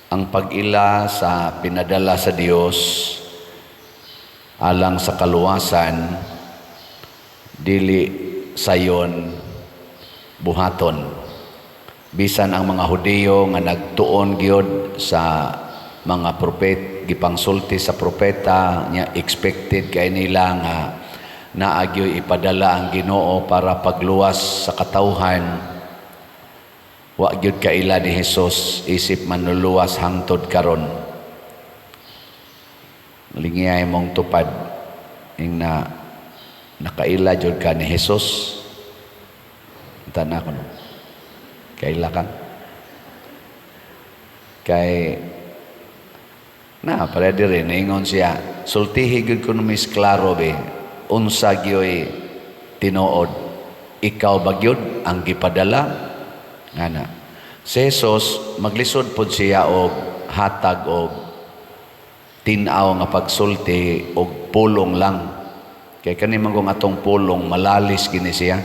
Ang pag-ila sa pinadala sa Dios alang sa kaluwasan, dili sayon buhaton. Bisan ang mga Hudiyo nga nagtuon gyud sa mga propet, gipangsulti sa propeta nya, expected kay nila nga naa gyoy ipadala ang Ginoo para pagluwas sa katawhan, wa gyud kaila ni Hesus isip manluluwas hangtod karon. Lingiyay mong tupad ing na nakaila jud ka ni Hesus. Tana ko, no? Kaila ka kay na para diri niingon siya, sultihi gyud kuno, mis klaro be, unsa gyoy tinuod, ikaw ba gyud ang gipadala ngana? Si Jesus maglisod pod siya og hatag og tin-aw nga pagsulti og pulong lang, kay kani man kung atong pulong malalis gini siya.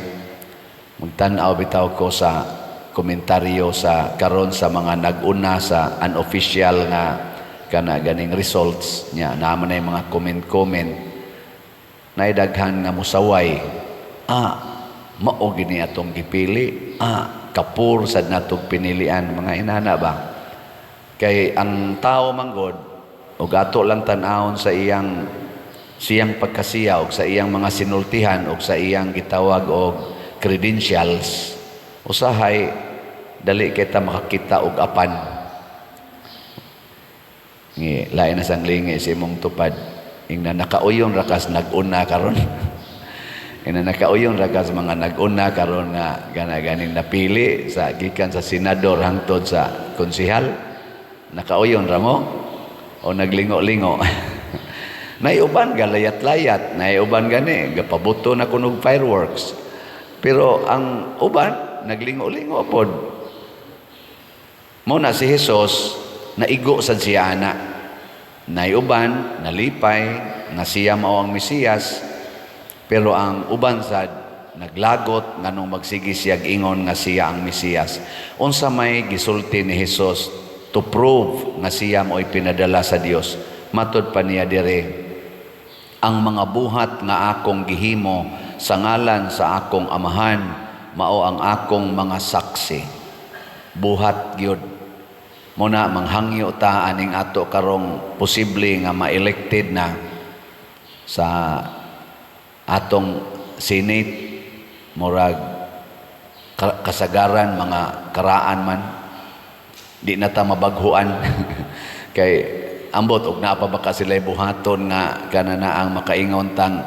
Magtan-aw bitaw ko sa komentaryo sa karon sa mga nag-una sa unofficial nga kana ganing results nya, naman na yung mga comment-comment, naidaghan nga musaway, "Ah, mao gini atong gipili, ah, kapur sad natong pinilian," mga inana ba. Kay ang tao manggod og ato lang tan-awon sa iyang siyang pagkasiya og sa iyang mga sinultihan og sa iyang gitawag og credentials, usahay dali kita makakita og apan. Ngi lain na sang lingi sa imong tupad ingna nakauyon ra kas nag-una karon, ingna nakauyon ra kas mga nag-una karon nga gana ganing napili sa gikan sa senador hangtod sa konsehal. Nakauyon ra mo o naglingo-lingo? Naiuban galayat-layat, naiuban gani gapabuto na kunog fireworks. Pero ang uban naglingo-lingo pod. Mo na si Jesus naigo sad siya ana. Naiuban nalipay nga siya mao ang Mesiyas, pero ang uban sad naglagot nganong magsige siya ingon nga siya ang Mesiyas. Unsa may gisulti ni Jesus to prove nga siya mao'y pinadala sa Dios? Matud pa niya dire, "Ang mga buhat nga akong gihimo sa ngalan sa akong Amahan mao ang akong mga saksi." Buhat gyud. Mo na manghangyo ta aning ato karong posible nga ma-elected na sa atong Senate, murag kasagaran mga karaan man, di na ta mabaghuan kay ambot og naa pa baka sila buhaton nga kana na ang makaingon tang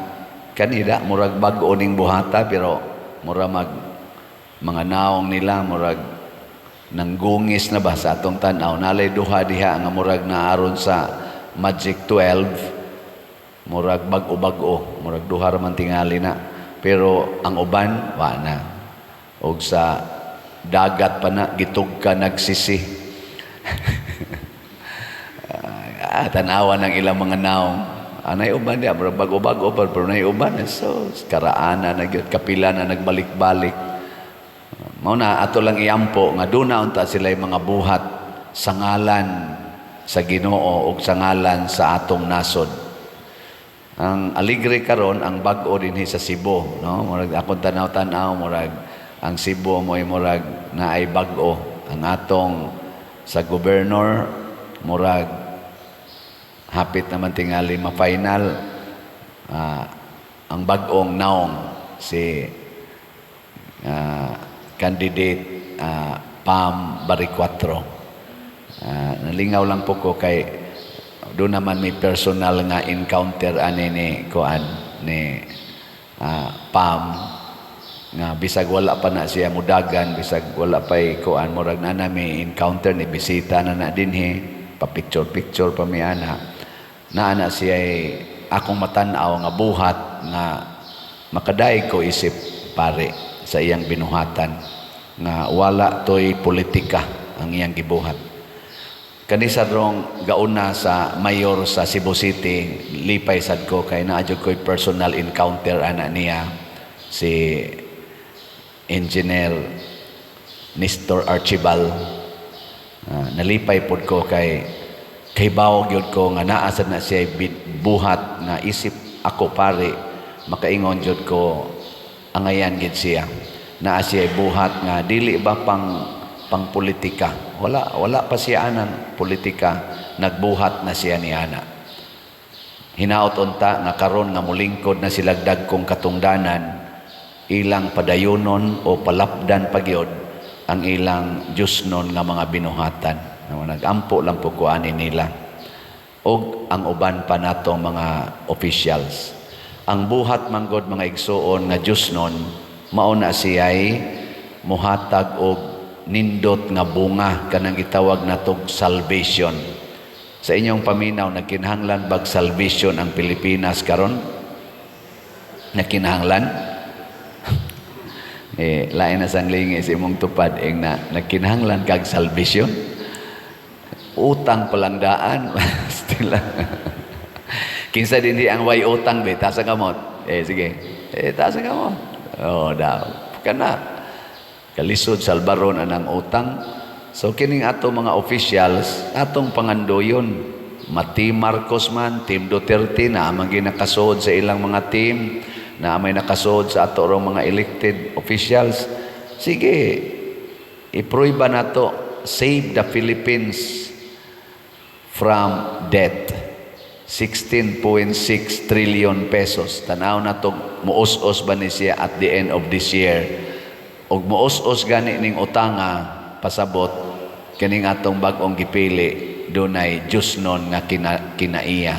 kanida murag bag-o ning buhata, pero mura mag mga naong nila murag nanggungis na ba sa atong tan-aw. Nalay duha diha nga murag naaron sa Magic 12, murag bag-o-bag-o, murag duha ra man tingali na, pero ang uban wa na og sa dagat pa na gitug ka nagsisi. Ah, tanawa ng ilang mga naong anay uban diha murag bag-o-bag-o pa, pero nay uban, so karaana na gyud, kapila na nagbalik-balik. Mao na ato lang iampo nga duna unta sila mga buhat sa ngalan sa Ginoo ug sa ngalan sa atong nasod. Ang aligre karon ang bag-o dinhi sa Cebu, no? Murag akong tanaw-tanaw, murag ang Cebu mo'y murag naay bag-o. Ang atong sa governor murag hapit naman tingali ma-final. Ang bag-ong naong si candidate Pam Baricuatro. Nalingaw lang po ko kay doon naman may personal nga encounter ani ni kuan ni Pam nga bisag wala pa na siya mudagan, bisag wala pa kuan, murag na na may encounter ni bisita na na dinhi, pa picture picture pa mi ana na ana siya. Akong matan-aw nga buhat nga makadayeg ko isip pare sa iyang binuhatan nga wala toy politika ang iyang gibuhat. Kani sa rong gauna sa mayor sa Cebu City, lipay sad ko kay naa jud ko'y personal encounter ana niya, si Engineer Nestor Archibald. Nalipay pod ko kay kahibaw gyud ko nga naa sad na siya buhat nga isip ako pare, makaingon jud ko, angayan gid siya. Naa siya buhat nga dili ba pang politika. Wala pa siya anang politika, nagbuhat na siya ni ana. Hinaot unta nga karon nga mulingkod na sila dagkong katungdanan, ilang padayonon o palapdan pagyod ang ilang Diyosnon nga mga binuhatan. Nagampo lang po ko ani nila og ang uban pa natong mga officials. Ang buhat manggod, mga igsuon, nga Diyosnon, mao na siya'y muhatag og nindot nga bunga, kanang gitawag natog salvation. Sa inyong paminaw, nagkinahanglan bag salvation ang Pilipinas karon? Nagkinahanglan? Eh, lain na sang lingi sa imong tupad ing na nagkinahanglan kag salvation. Utang palang daan. Still. Kinsa din di ang way utang be, taas ang kamot. Eh sige. Eh, taas ang kamot. Oh, daw. Kana. Kalisod salbaron anang utang. So kining ato mga officials, atong pangandoyon. Ma Team Marcos man, Team Duterte, na amang ginakasuod sa ilang mga team, na may nakasuod sa ato rong mga elected officials. Sige, ipruiba nato, save the Philippines from debt. 16.6 trillion pesos. Tanaw na to, muus-us ba ni siya at the end of this year? Og muus-us gani ning utanga, pasabot, kining atong bag-ong gipili, dunay Diyosnon nga kinaiya.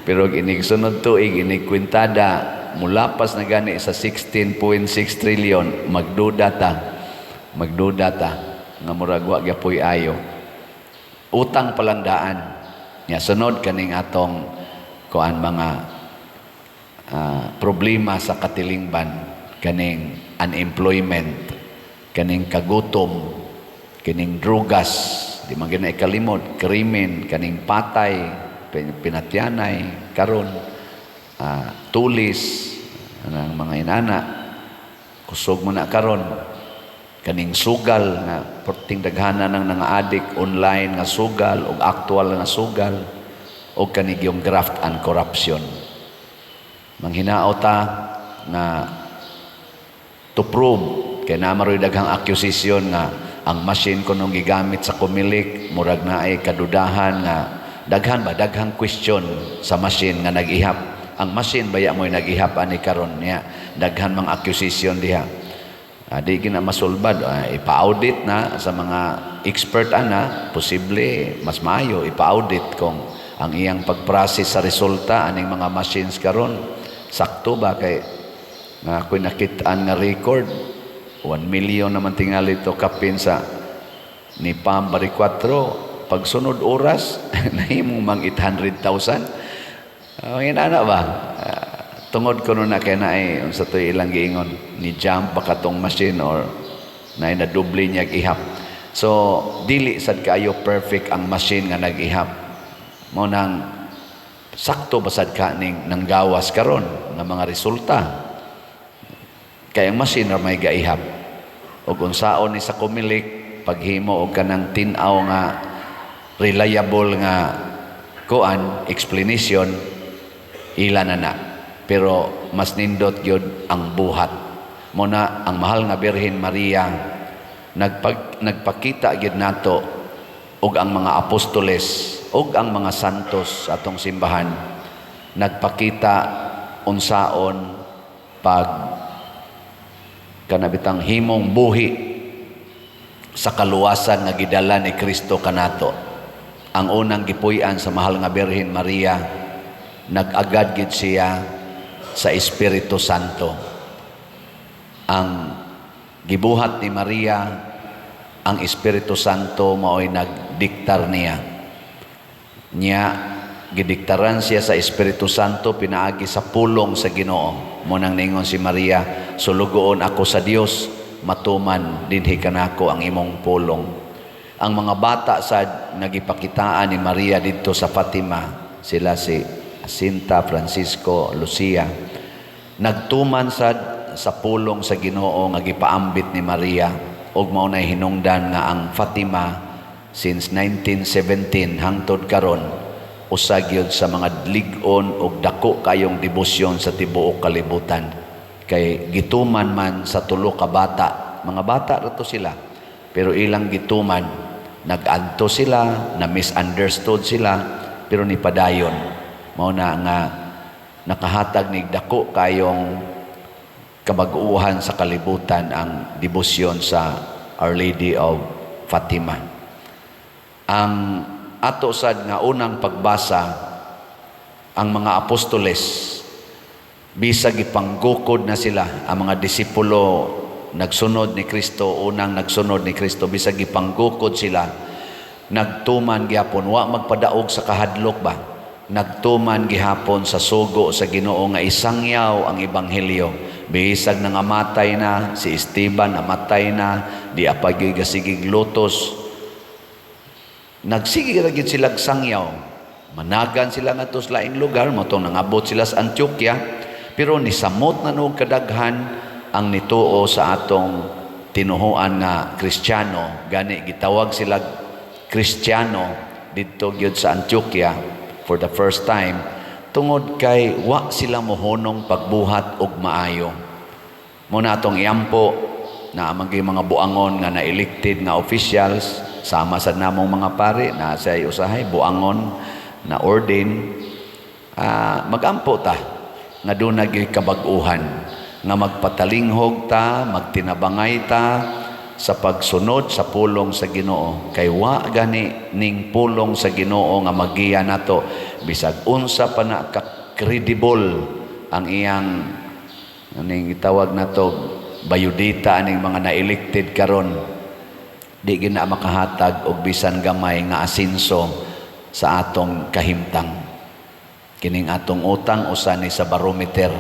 Pero inig sunod tuig, inig kwintada, mulapas na gani sa 16.6 trillion, magduda ta. Magduda ta nga murag wa gyapoy ayo. Utang palang daan. Nya sunod kaning atong kuan mga problema sa katilingban, kaning unemployment, kaning kagutom, kining drugas, di man gina ikalimod, krimen, kaning patay, pinatyanay, karon tulis, anang mga inana, kusog mo na karon, kaning sugal nga perting daghana ng nga-addict, online nga sugal o actual nga sugal, o kanig yung graft and corruption. Manghinao ta nga to prove kay naa maroy daghang accusation nga ang machine kunong gigamit sa Comelec, murag naay kadudahan nga daghan ba, daghang question sa machine nga nag-ihap. Ang machine baya mo'y nag-ihap ani karon niya? Daghan mga accusation diha. Di gina masulbad. Ipa-audit na sa mga expert ana. Posible mas maayo ipa-audit kung ang iyang pag-process sa resulta aning mga machines karon sakto ba, kay nga ako'y nakitaan nga record, 1 million naman tingali to kapin sa ni Pam Baricuatro, pagsunod oras nahimong mang 800,000. Inana ba? Tungod kuno na kay naay unsa to'y ilang giingon ni jump ba katong machine or naay nadoble niya ihap. So dili sad kaayo perfect ang machine nga nag-ihap. Mo nang sakto ba sad ka ning nanggawas karon nga mga resulta? Kay ang machine ra may gaihap. Ug unsaon ni sa Comelec paghimo og kanang tin-aw nga reliable nga kuan explanation, ila na na. Pero mas nindot gyud ang buhat. Mo na ang mahal nga Birhen Maria nagpakita gyud nato ug ang mga apostoles ug ang mga santos sa atong simbahan nagpakita unsaon pag kanabitang himong buhi sa kaluwasan nga gidala ni Kristo kanato. Ang unang gipuy-an sa mahal nga Birhen Maria, nag-agad gid siya sa Espiritu Santo. Ang gibuhat ni Maria, ang Espiritu Santo mao'y nagdiktar niya. Niya gidiktaran siya sa Espiritu Santo pinaagi sa pulong sa Ginoo. Mo nang ningon si Maria, "Sulugoon ako sa Dios, matuman dinhi kanako ang imong pulong." Ang mga bata sa nagipakitaan ni Maria didto sa Fatima, sila si Jacinta, Francisco, Lucia, nagtuman sad sa pulong sa Ginoo nga gipaambit ni Maria. Ug mao nay hinungdan nga ang Fatima since 1917 hangtod karon usa gyud sa mga lig-on og dako kayong debosyon sa tibuok kalibutan, kay gituman man sa tulo ka bata. Mga bata ra to sila, pero ilang gituman. Nag-anto sila na, misunderstood sila, pero nipadayon. Mao na nga nakahatag nig dako kayong kabag-uhan sa kalibutan ang debosyon sa Our Lady of Fatima. Ang ato sad nga unang pagbasa, ang mga apostoles, bisag ipanggukod na sila, ang mga disipulo nagsunod ni Kristo, unang nagsunod ni Kristo, bisag ipanggukod sila, nagtuman gihapon, wa magpadaog sa kahadlok ba. Nagtuman gihapon sa sugo sa Ginoo nga isangyaw ang ebanghelyo. Bisag nangamatay na si Esteban, namatay na, di pa gyud gasigig lutos, nagsige ra gyud sila sangyaw. Managan sila ngadto sa laing lugar, mao tong nangabot sila sa Antioquia, pero nisamot na og kadaghan ang nituo sa atong tinuhuan nga Kristiyano. Gani gitawag sila Kristiyano didto gyud sa Antioquia for the first time, tungod kay wa sila mohunong pagbuhat og maayo. Mao na atong iampo na ang mga buangon nga na-elected nga officials, sama sa namong mga pari na sa usahay buangon na ordain, magampo ta nga duna gyud kabag-uhan, nga magpatalinghog ta, magtinabangay ta sa pagsunod sa pulong sa Ginoo, kay wa gani ning pulong sa Ginoo nga magiya nato, bisag unsa pa na ka credible ang iyang aning gitawag nato bayudita aning mga na-elected karon, di gina makahatag og bisan gamay nga asinso sa atong kahimtang. Kining atong utang, usa ni sa barometer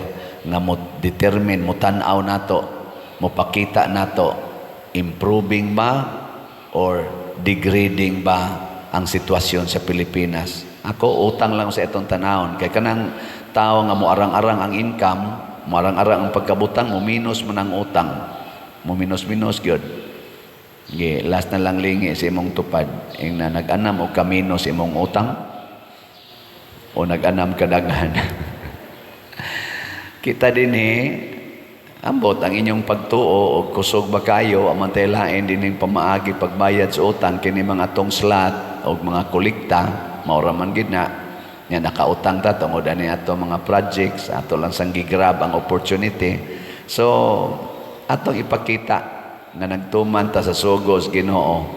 nga mo determine, mo tan-aw nato, mopakita nato improving ba or degrading ba ang sitwasyon sa Pilipinas. Ako, utang lang sa itong tanawon, kay kanang tao nga moarang-arang ang income, moarang-arang ang pagkabutang, mo minus man ang utang, mo minus-minus gyud. Ge, last na lang lingi sa imong tupad ing na nag-anam og kaminus imong utang o nag-anam kadaghan. Kita dinhi, ambot ang inyong pagtuo og kusog ba kayo ang lain dining pamaagi pagbayad sa utang, kini mga atong slot og mga kolekta. Mao ra man gid na nga nakautang ta tungod ani ato mga projects, ato lang sang gigrab ang opportunity. So atong ipakita nga nagtuman ta sa sugos Ginoo,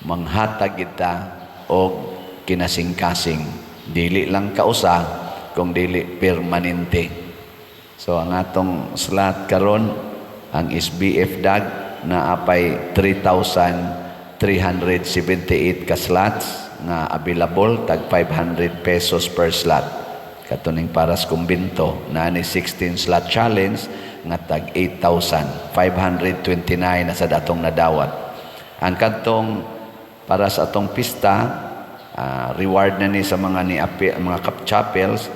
manghatag kita og kinasingkasing, dili lang kausa kung dili permanente. So ang atong slot karon, ang SBF DAG na apay 3,378 ka slots nga available, tag 500 pesos per slot. Katuning para sa kumbinto na ni 16 slot challenge nga tag 8,529 na sa datong nadawat. Ang kadtong para sa atong pista, reward na ni sa mga ni mga cup chapels,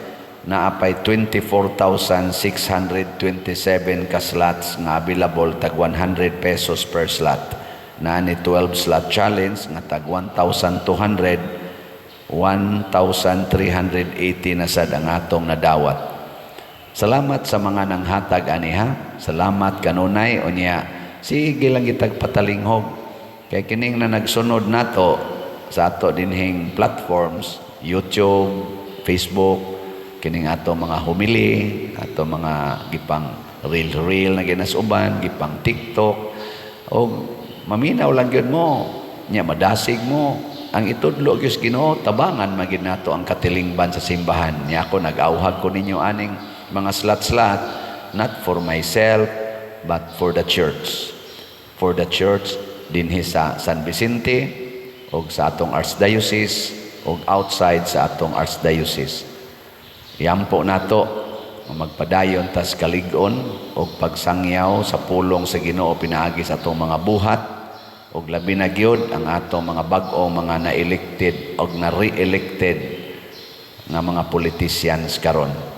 na apay 24,627 ka slots nga available, tag 100 pesos per slot. Na ni 12 slot challenge nga tag 1,200, 1,380 na sad ang atong nadawat. Salamat sa mga nanghatag ani ha. Salamat kanunay. Unya sige lang gitag patalinghog, kay kining na nagsunod nato sa ato dinhing platforms, YouTube, Facebook, kining ato mga homily, ato mga gipang reel-reel na ginasuban, gipang TikTok, o maminaw lang gyud mo nya, madasig mo ang itudlo gyud sa Ginoo, tabangan magid nato ang katilingban sa simbahan. Nya ako, nag-auhag ko ninyo aning mga slot-slot, not for myself but for the church, for the church dinhi sa San Vicente og sa atong archdiocese og outside sa atong archdiocese. Yampo nato nga magpadayon tas kalig-on og pagsangyaw sa pulong sa Ginoo pinaagi sa atong mga buhat, og labi na gyud ang atong mga bag-o mga na-elected og na-re-elected nga mga politicians karon.